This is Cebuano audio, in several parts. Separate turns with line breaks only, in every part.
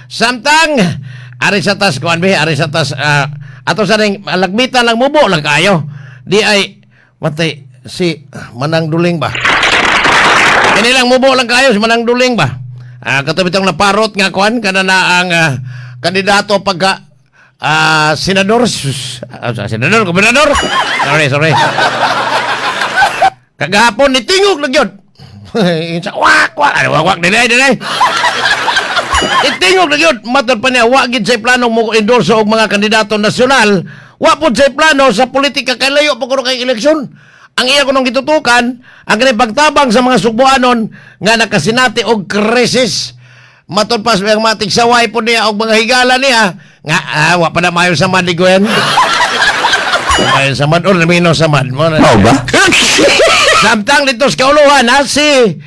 Samtang ari sa tas kuan be, ari sa tas ato sa ning lagmitan lang, mubo lang kayo. Di ay matay si Manang Duling ba? Kini lang, mubo lang kayo si Manang Duling ba? Kato bitong naparot nga kuan kana na ang kandidato pagka senador, sus, senador, gobernador. Sorry, sorry. Kagahapon ni tingog lang yun. Sa wak wak, ano, wak wak, dili dili. Itingog na yun. Matod pa niya, wa gid say plano mo endorso og mga kandidato nasyonal. Wa pod say plano sa politika kay layo pa kuno kay eleksyon. Ang iya kunong gitutukan, ang kani pagtabang sa mga Sugbuanon nga nakasinati og krisis. Matod pa sa mga tigsaway po niya og mga higala niya nga wa pa na mayo sa Madigoen. Mayo sa mad or mino sa mad. Mo na.
Mao ba?
Samtang dito sa kauluhan ha, si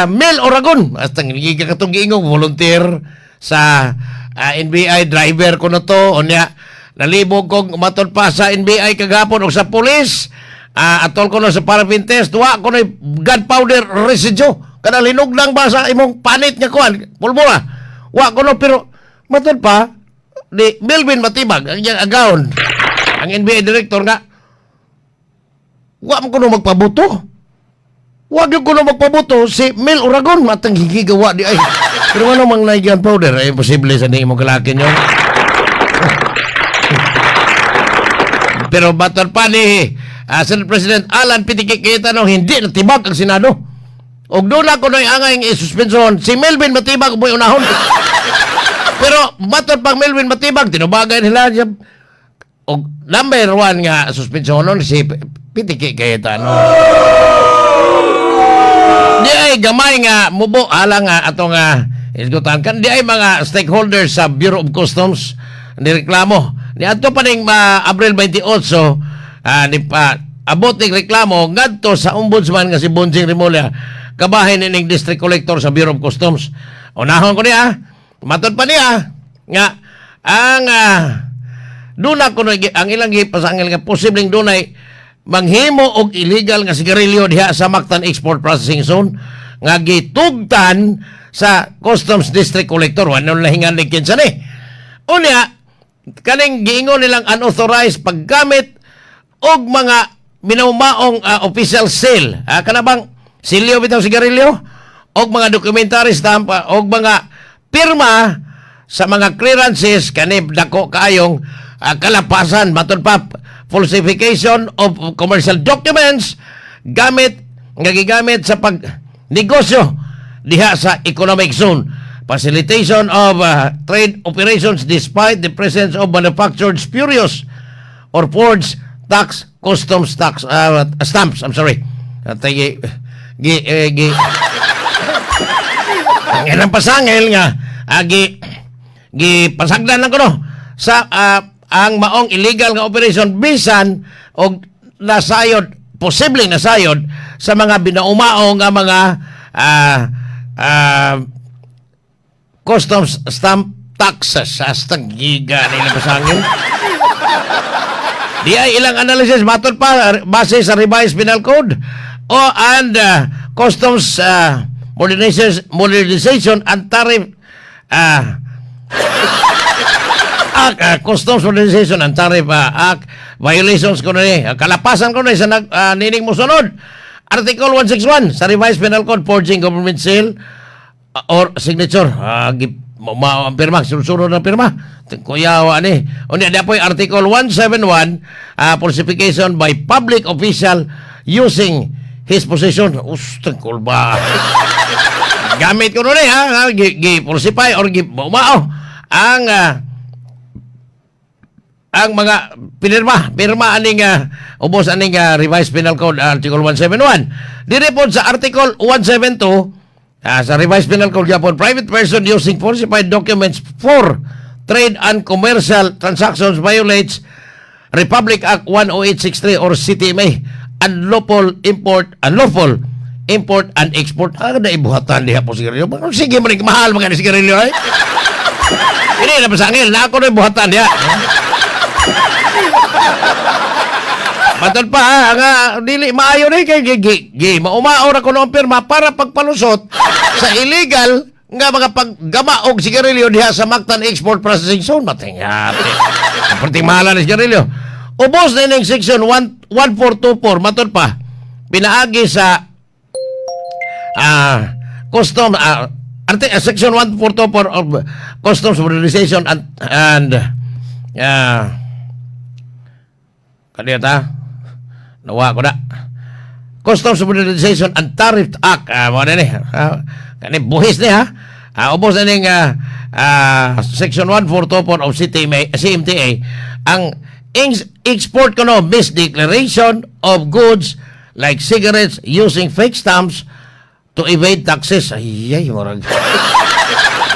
Mel Oragon. Hasta giga katong giingong volunteer sa NBI driver ko na to. Unya, nalibog kong matod pa sa NBI kagahapon o sa pulis. Atol ko na sa paraffin test. Wa ko na gunpowder residue. Kana linog lang ba sa imong panit nga kuan, pulbura. Wa ko no, pero matod pa ni Melvin Matibag ang iyang agawon. Ang NBI director nga wa mo kuno magpabuto. Wa gyud kuno magpabuto si Mel Oragon, matang higigawa di ay. Pero ano mang naay gunpowder ay imposible sa ni imong kalakin yun. Pero matod pa ni Senate President Alan Pitiki Cayetano, hindi natibag ang Senado. Og doon ako na angay isuspension si Melvin Matibag mo'y unahon. Pero matod pang Melvin Matibag, tinubagay nila siya. Og number one nga suspensyonon si Pitiki Cayetano. Di ay gamay nga mubo alang nga ato nga isgutan kan di ay mga stakeholders sa Bureau of Customs nireklamo. Ni adto pa ning Abril 28 ni pa abot ning reklamo ngadto sa ombudsman nga si Bonjing Remulla kabahin ning district collector sa Bureau of Customs. Unahon ko niya, matod pa niya nga ang duna kuno ang ilang gipasangil nga posibleng dunay manghimo og illegal nga sigarilyo diha sa Mactan Export Processing Zone nga gitugtan sa Customs District Collector. Wala lahingan ni kinsa ni. Unya, kaning giingon nilang unauthorized paggamit og mga minaumaong official seal. Kana bang silyo bitaw sigarilyo og mga documentary stamp og mga pirma sa mga clearances, kani dako kaayong kalapasan. Matod pa, falsification of commercial documents gamit nga gigamit sa pag negosyo diha sa economic zone, facilitation of trade operations despite the presence of manufactured spurious or forged tax customs tax stamps. I'm sorry. At gi gi, eh, gi ang ilang pasangil nga gi gi pasagdan lang kuno sa ang maong illegal nga operation bisan og nasayod, posibleng nasayod sa mga binaumao nga mga customs stamp taxes. Hasta giga nila pasangil. Di ay ilang analysis matod pa base sa Revised Penal Code o and Customs Modernization and Tariff Act, Customs Modernization and Tariff Act violations ko ni kalapasan ko ni sa nag nining mosunod. Article 161 sa Revised Penal Code, forging government seal or signature, ang pirma, sunod ng pirma. Kuyawa ni. Unya di po'y Article 171, falsification by public official using his position. Usteng kulba. Gamit ko ni ha, gi, gi falsify or gi mao ang mga pinirma, pirma aning ubos aning Revised Penal Code Article 171. Dire pod sa Article 172 sa Revised Penal Code gyapon, private person using falsified documents for trade and commercial transactions violates Republic Act 10863 or CTMA, unlawful import and export. Ah, na ibuhatan diha po sigarilyo. Sige man, mahal mga ni sigarilyo ay. Ini na pasangil na ako na ibuhatan diha. Matod pa ha, nga dili maayo ni kay gi, gi, gi maumao ra kuno ang pirma para pagpalusot sa illegal nga mga paggama og sigarilyo diha sa Mactan Export Processing Zone. Matingati. Perting mahala ni sigarilyo. Ubos na ining section 1, 1424, matod pa pinaagi sa custom section 1424 of Customs Modernization and kaniya ta nawa ko na, Customs Modernization and Tariff Act, mo na ni, kani buhis ni ha. Ubos na ning section 1424 of CTMA, CMTA ang export kuno misdeclaration of goods like cigarettes using fake stamps to evade taxes. Ay, ay, murag.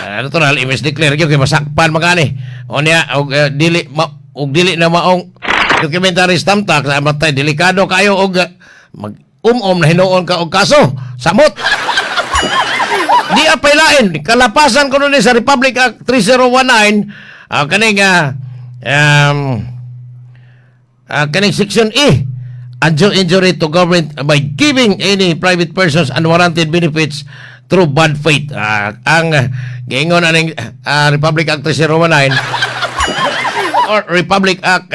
Natural, i-misdeclare gyud kay masakpan man kani. O niya, og dili ma, og dili na maong documentary stamp tax, matay, delikado kayo og mag um-um na hinuon ka og kaso. Samot. Di apay lain, kalapasan ko ni sa Republic Act 3019, kaning kaning section E, undue injury to government by giving any private persons unwarranted benefits through bad faith. Ang giingon aning Republic Act 3019 or Republic Act,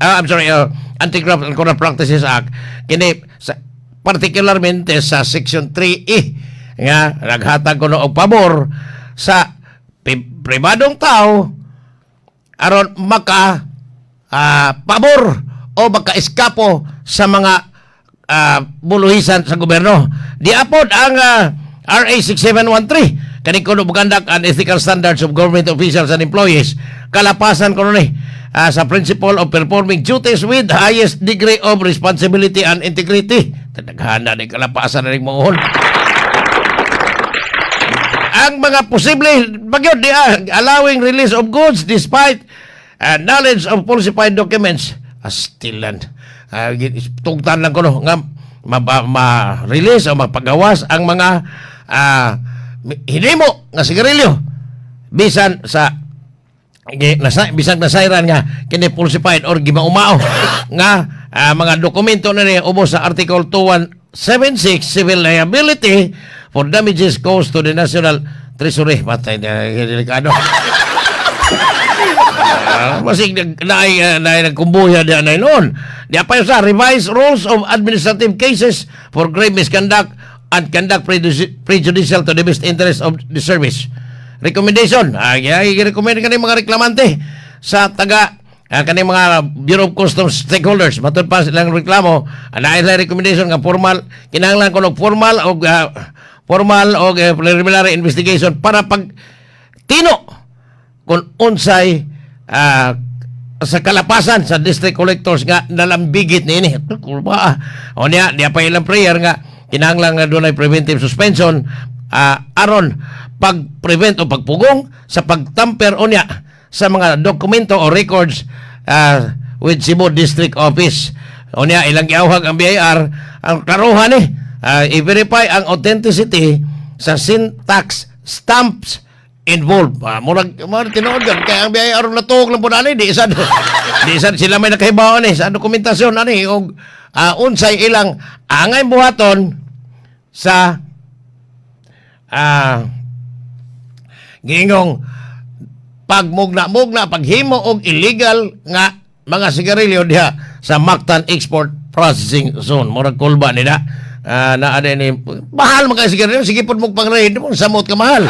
I'm sorry, Anti-Graft and Corrupt Practices Act, kini sa, particularmente sa section 3E nga naghatag kuno og pabor sa pribadong tao aron maka pabor o maka-eskapo sa mga buluhisan sa gobyerno. Diapod ang RA 6713, kani kuno conduct and ethical standards of government officials and employees, kalapasan kuno ni sa principle of performing duties with highest degree of responsibility and integrity. Tadaghana ni kalapasan na rin mauhon ang mga posible bagyod di allowing release of goods despite knowledge of falsified documents. Astilan, tugtan lang kuno nga ma-release o mapagawas ang mga hinimo nga sigarilyo bisan sa nasa, bisan nasayran nga kini falsified or gimaumao nga mga dokumento na ni, ubos sa Article 2176, civil liability for damages caused to the national treasury. Patay na, delikado. Masig naay nagkumbuya di anay noon. Di pa sa revised rules of administrative cases for grave misconduct and conduct prejudicial to the best interest of the service. Recommendation, ay recommend kani mga reklamante sa taga kani mga Bureau of Customs stakeholders. Matod pa silang reklamo, naay sila recommendation nga formal, kinahanglan kuno formal og preliminary investigation para pag tino kung unsay sa kalapasan sa district collectors nga nalambigit niini. Kurba. O niya, niya pa ilang prayer nga kinahanglan nga dunay preventive suspension aron pag-prevent o pagpugong sa pagtamper unya sa mga dokumento o records with Cebu District Office. O niya, ilang giawhag ang BIR ang klaruhan ni i-verify ang authenticity sa sin tax stamps involved. Murag murag tinuod gan kay ang BIR natuog lang po ani, di sad sila may nakahibaw ani sa dokumentasyon ani og unsay ilang angay buhaton sa giingong pagmugna-mugna, paghimo og illegal nga mga sigarilyo diha sa Mactan Export Processing Zone. Murag kulba nila. Na ni mahal mga sigarilyo, sige pod mo pang mo samot ka mahal.